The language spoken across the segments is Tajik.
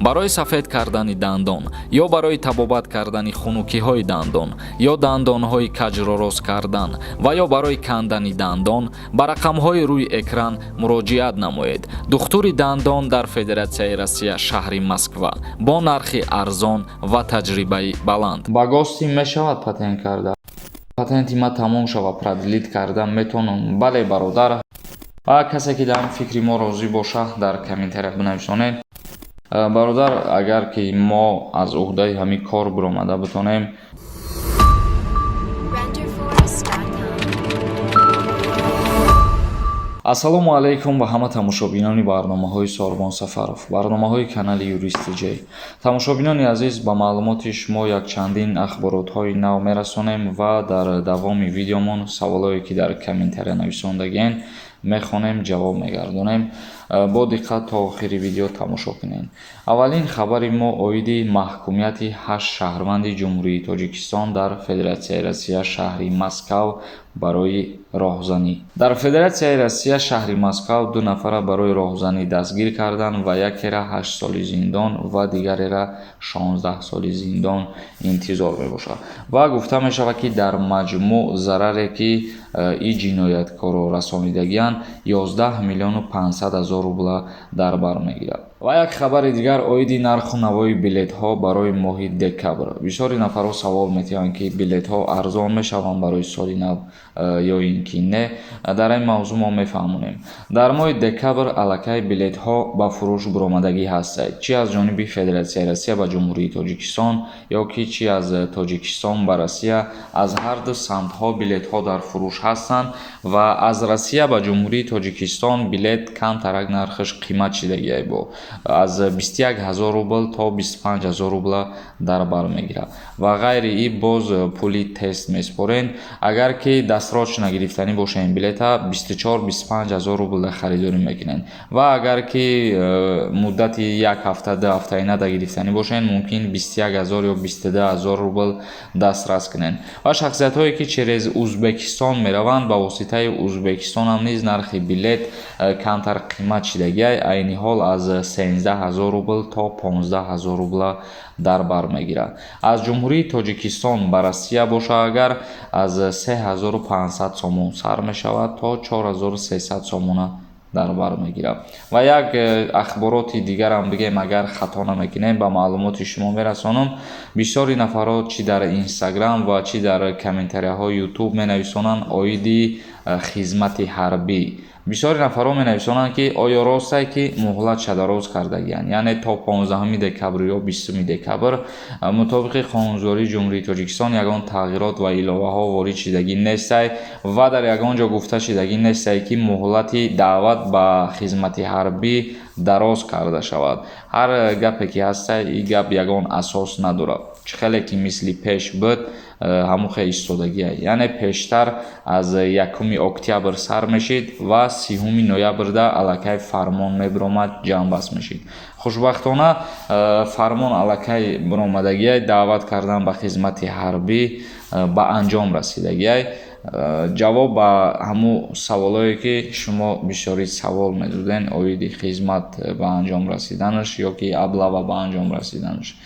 Барои сафед кардани дандон ё барои табобат кардани хунукиҳои дандон ё дандонҳои каҷро рост кардан ва ё барои кандани дандон ба рақамҳои рӯи экран муроҷиат намоед. Духтури дандон дар Федератсияи Россия, шаҳри Москва, бо нархи арзон ва таҷрибаи баланд. Ба гости мешавад патент карда? Патенти ма тамом шава, продлить карда метавонам? Бале, бародар. Ва касе ки дар фикри мо розӣ боша, дар комментария бинависонед. Бародар, агар ки мо аз уҳдаи ҳамин кор биромада битонем. Renderforest.com. Ассалому алайкум ба ҳама тамошобинони барномаҳои Сорбон Сафаров, барномаҳои канали Юрист Ҷей. Тамошобинони азиз, ба маълумоти шумо якчандин ахборотҳои нав мерасонем ва дар давоми видеомон саволое, ки дар комментария нависондагиен, мехонем, ҷавоб мегардонем. Бо диққат то охири видео тамошо кунед. Аввалин хабари мо оиди маҳкумияти ҳашт шаҳрванди Ҷумҳурии Тоҷикистон дар Федератсияи Россия, шаҳри Москав, барои роҳзанӣ. Дар Федератсияи Россия, шаҳри Москав, ду нафара барои роҳзанӣ дастгир карданд ва якера 8 соли зиндон ва дигарера 16 соли зиндон интизор мебошад. Ва гуфта мешавад, ки дар маҷмӯъ зараре, ки ин ҷинояткорро расонидагианд, 11 миллиону 500 ҳазор рубла дар бар мегирад. Ва як хабари дигар оиди нарху навои билетҳо барои моҳи декабр. Бисёри нафарҳо савол метиҳанд, ки билетҳо арзон мешаванд барои соли нав ё ин ки не. Дар ин мавзӯъ мо мефаҳмонем. Дар моҳи декабр аллакай билетҳо ба фурӯш буромадагӣ ҳастанд, чӣ аз ҷониби Федератсияи Россия ба Ҷумҳурии Тоҷикистон ё ки чӣ аз Тоҷикистон ба Россия. Аз ҳар ду самтҳо билетҳо дар фурӯш ҳастанд ва аз Россия ба Ҷумҳурии Тоҷикистон билет камтарак нархаш қимат шидагиай, бо аз 21 ҳазор рубл то 25 ҳазор рубла дар бар мегирад. Ва ғайри ин боз пули тест месупорен. Агар ки досрочно гирифтанӣ бошем, билета 24-25 ҳазор рубл харидорӣ мекунед ва агар ки муддати як ҳафта, 2 ҳафтаина да гирифтанӣ бошед, мумкин 21 ҳазор ё 22 ҳазор рубл дастрас кунед. Ва шахсиятҳое, ки через Узбекистон мераванд, ба воситаи Узбекистонам низ нархи билет камтар қимат шидагиай. Айни ҳол аз 13 ҳазор рубл то 15 ҳазор рубла дар бар мегирад. Аз Ҷумҳурии Тоҷикистон ба Россия боша агар, аз 3500 сомон сар мешавад, то 4300 сомона дар бар мегирад. Ва як ахбороти дигарам бигем, агар хато намекунем, ба маълумоти шумо мерасонам. Бисёри нафарҳо чӣ дар Инстаграм ва чӣ дар комментарияҳои Ютуб менависонанд оиди хизмати ҳарбӣ. Бисёри нафарҳо менависонанд, ки оё ростае, ки муҳлат шадароз кардагианд, яъне то 15 декабр ё 20 декабр. Мутобиқи қонунгузории Ҷумҳурии Тоҷикистон ягон тағйирот ва иловаҳо ворид шидагӣ нестай ва дар ягон ҷо гуфта шидагӣ нестай, ки муҳлати даъват ба хизмати ҳарбӣ дароз карда шавад. Ҳар гапе ки ҳастай, ин гап ягон асос надорад. Чӣ хеле ки мисли пеш буд, ҳамон хел истодагия. Яъне пештар аз 1 октябр сар мешид ва 30 ноябрда аллакай фармон мебиромад, ҷамъбаст мешид. Хушбахтона, фармон аллакай биромадагиай, даъват кардан ба хизмати ҳарбӣ ба анҷом расидагиай. Ҷавоб ба ҳамун саволое, ки шумо бисёри савол медоден оиди хизмат ба анҷом расиданаш ё ки облава ба анҷом расиданаш,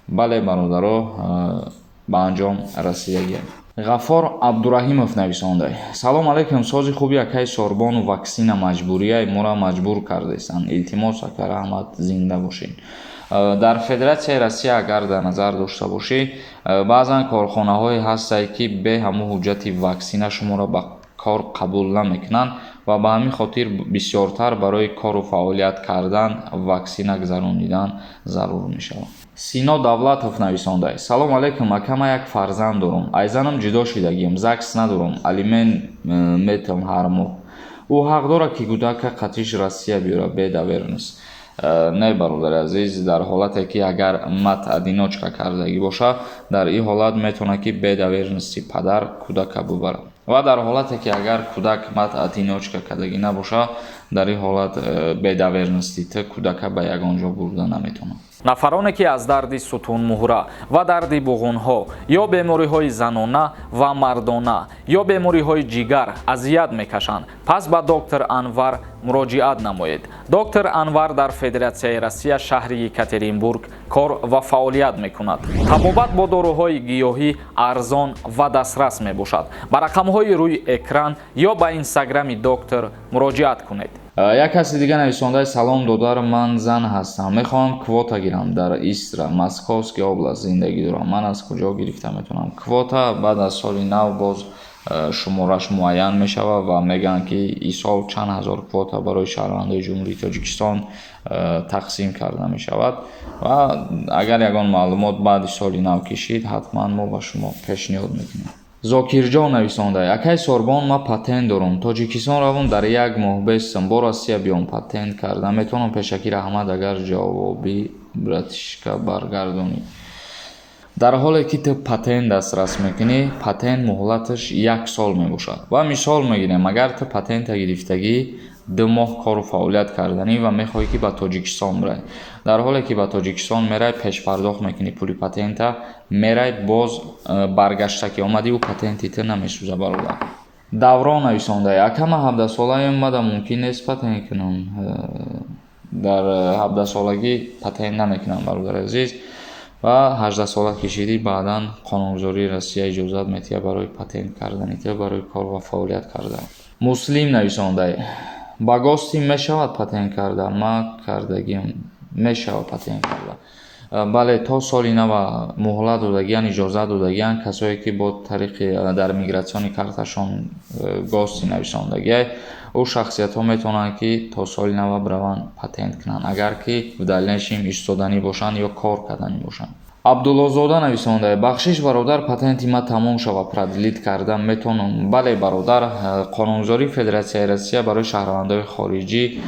бале, бародаро, ба анҷом расидагиам. Ғаффор Абдураҳимов нависонда: «Салом алайкум, сози хуби, акаи Сорбону. Ваксина маҷбурияй, моро маҷбур кардестанд. Илтимос, ака, раҳмат, зинда бошед». Дар Федератсияи Россия, агар дар назар дошта бошӣ, баъзан корхонаҳое ҳастанд, ки бе ҳамун ҳуҷҷати ваксина шуморо ба кор қабул намекунанд ва ба ҳамин хотир бисёртар барои кору фаъолият кардан ваксина гузаронидан зарур мешавад. Сино Давлатов нависонда: «Салом алайкум, ака, ман як фарзанд дорам, айзанам ҷудо шидагиам, ЗАГС надорам, алимент метам ҳар моҳ. Ӯ ҳақ дорад, ки кӯдака қатиш Россия биёрад бе доверенность?» Не, бародари азиз. Дар ҳолате ки агар мать одиночка кардагӣ боша, дар ин ҳолат метавонад, ки бе доверенности падар кӯдака бубарад. Ва дар ҳолате ки агар кӯдак мать одиночка кардагӣ набоша, дар ин ҳолат бе доверенности ту кӯдака ба ягон ҷо бурда наметавонад. Нафароне, ки аз дарди сутунмуҳра ва дарди буғунҳо ё бемориҳои занона ва мардона ё бемориҳои ҷигар азият мекашанд, пас ба доктор Анвар. Муроҷиат намоед. Доктор Анвар дар Федератсияи Россия, шаҳри Екатеринбург кор ва фаъолият мекунад. Табобат бо доруҳои гиёҳӣ арзон ва дастрас мебошад. Ба рақамҳои рӯи экран ё ба инстаграми доктор муроҷиат кунед. Як каси дига нависондаи: «Салом, додар, ман зан ҳастам, мехоҳам квота гирам, дар Истра, Московский область зиндагӣ дорам. Ман аз куҷо гирифта метавонам квота?» Баъд аз соли нав боз шумораш муайян мешавад ва мегӯянд, ки исол чанд ҳазор квота барои шаҳрвандои Ҷумҳурии Тоҷикистон тақсим карда мешавад. Ва агар ягон маълумот баъди соли нав кишид, ҳатман мо ба шумо пешниҳод мекунем. Зокирҷон нависонда: «Акай Сорбон, ман патент дорам, Тоҷикистон равам, дар як моҳ бестам, бо Россия биём, патент карда метавонам? Пешакӣ раҳмат, агар ҷавоби братишка баргардонӣ». Дар ҳоле ки ту патент дастрас мекунӣ, патент муҳлаташ як сол мебошад. Ва мисол мегирем, агар ту патента гирифтагӣ, 2 моҳ кору фаъолият карданӣ ва мехоҳӣ, ки ба Тоҷикистон бирай. Дар ҳоле ки ба Тоҷикистон мерай, пешпардохт мекунӣ пули патента, мерай, боз баргашта ки омадӣ, ӯ патенти ту намесӯза, бародар. Даврон нависонда: «Ака, ман 17-солаем, мада мумкин нест патент кунам?» Дар 17-солагӣ патент намекунам, бародари азиз. Ва 18-сола кишидӣ, баъдан қонунгузории Россия иҷозат медиҳад барои патент кардани ту, барои кор ва фаъолият кардан. Муслим нависонда: «Ба гости мешавад патент карда? Ман кардагиам, мешавад патент карда?» Бале, то соли нава муҳлат додагиян, иҷозат додагиян. Касое ки бо тариқи дар миграционный карташон гости нависондагиай, ӯ шахсиятҳо метавонанд, ки то соли нава бираванд, патент кунанд, агар ки в дальнейшем истоданӣ бошанд ё кор карданӣ бошанд. Абдуллозода нависонда: «Бахшиш, бародар, патенти ман тамом шава, продлить карда метавонам?» Бале, бародар, қонунгузории Федератсияи Россия барои шаҳрвандои хориҷӣ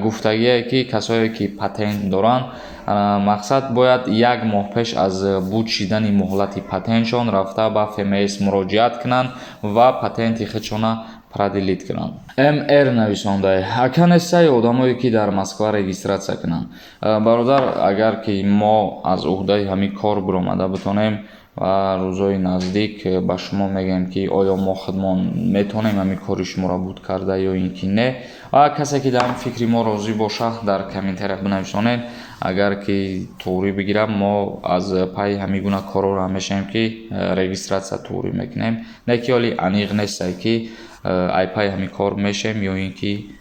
гуфтагие, ки касое ки патент доранд, мақсад, бояд як моҳ пеш аз буд шидани муҳлати патентшон рафта ба ФМС муроҷиат кунанд ва патенти худшона продлить кунанд. Мр нависонда: «Ака, нестаи одамое ки дар Москва регистрация кунанд?» Бародар, агар ки мо аз уҳдаи ҳамин кор биромада битонем ва рӯзҳои наздик ба шумо мегӯем, ки оё мо худмон метавонем ҳамин кори шуморо буд карда ё ин ки не. Ва касе ки дар ҳамин фикри мо розӣ боша, дар комментария бинависонед. Агар ки туғрӣ бигирам, мо аз пайи ҳамин гуна корҳоро мешавем, ки регистрация туғрӣ мекунем. Не ки ҳоли аниқ нестай, ки ай пайи ҳамин кор мешавем ё ин ки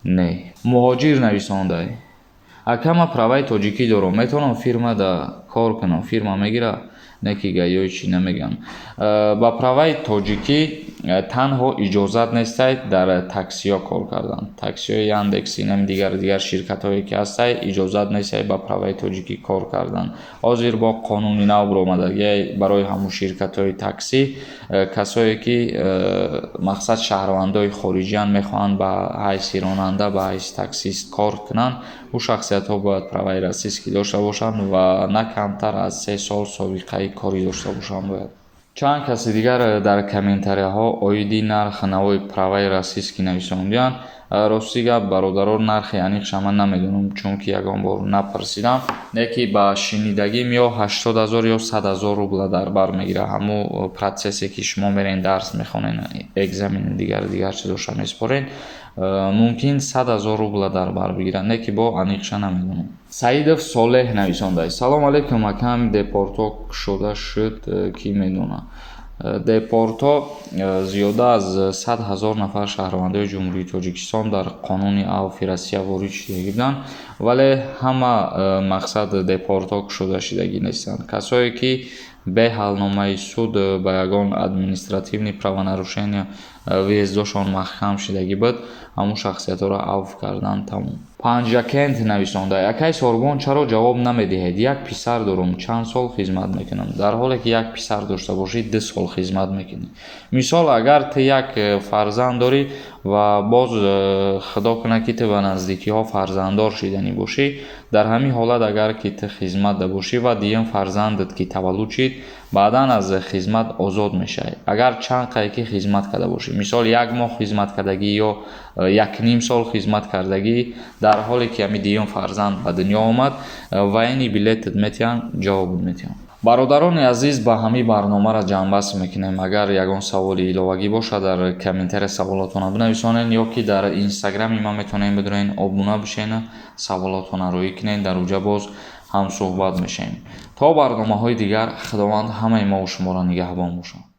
не. Муҳоҷир нависонда: «Ака, ман праваи тоҷикӣ дорам, метавонам фирма да кор кунам? Фирма мегира?» Не ки гаёи чӣ намегӯям. Ба праваи тоҷикӣ танҳо иҷозат нестай дар таксиҳо кор кардан. Таксиҳои Яндекс, инами дигар дигар ширкатҳое ки ҳастай, иҷозат нестай ба праваи тоҷикӣ кор кардан. Ҳозир бо қонуни нав баромадагиай барои ҳамун ширкатҳои таксӣ. Касое ки, мақсад, шаҳрвандои хориҷиян, мехоҳанд ба ҳайси ронанда, ба ҳайси таксист кор кунанд, ӯ шахсиятҳо бояд праваи российский дошта бошанд ва на камтар аз 3 сол собиқаи корӣ дошта бошанд бояд. Чанд каси дигар дар комментарияҳо оиди нархи навои праваи российский нависондиянд. Рости гап, бародаро, нархи аниқша ман намедонам, чунки ягон бор напурсидам. Не ки ба шинидагим, ё 80 000 ё 100 000 рубла дар бар мегирад ҳамун процессе, ки шумо мерен, дарс мехонен, экзамени, дигар дигар чизоша месупорен. Мумкин 100 000 рубла дар бар бигирад, не ки бо аниқша намедонам. Саидов Солеҳ нависонда: «Салом алейкум, акам, депорто кушода шуд, кӣ медонад?» Депорто зиёда аз 100 000 нафар шаҳрвандои Ҷумҳурии Тоҷикистон дар қонуни авфи Россия ворид шудагӣ буданд, вале ҳама, мақсад, депорто кушода шудагӣ нестанд. Касое ки бе ҳалномаи суд ба ягон административный правонарушения въездошон маҳкам шудагӣ буд, ҳамун шахсиятҳоро авф кардан, тамом. Панҷакент нависонда: «Акай Сорбон, чаро ҷавоб намедиҳед? Як писар дорум, чанд сол хизмат мекунам?» Дар ҳоле ки як писар дошта бошӣ, 2 сол хизмат мекунӣ. Мисол, агар ту як фарзанд дорӣ ва боз, худо кунад, ки ту ба наздикиҳо фарзанддор шиданӣ бошӣ, дар ҳамин ҳолат, агар ки ту хизматда бошӣ ва дуюм фарзандат ки таваллуд шид, баъдан аз хизмат озод мешавӣ. Агар чанд қае ки хизмат карда бошӣ, мисол, як моҳ хизмат кардагӣ ё якним сол хизмат кардагӣ, дар ҳоле ки ҳамин дуюм фарзанд ба дунё омад, военный билетат метиҳанд, ҷавобот метиҳанд. Бародарони азиз, ба ҳамин барномаро ҷамъбаст мекунем. Агар ягон саволи иловагӣ бошад, дар комментария саволотонро бинависонед ё ки дар инстаграми ман метавонед бидурен, обуна бишена, саволотонро рӯӣ кунед, дар уҷа боз ҳамсӯҳбат мешавем. То барномаҳои дигар, Худованд ҳамаи мову шуморо нигаҳбон бошад.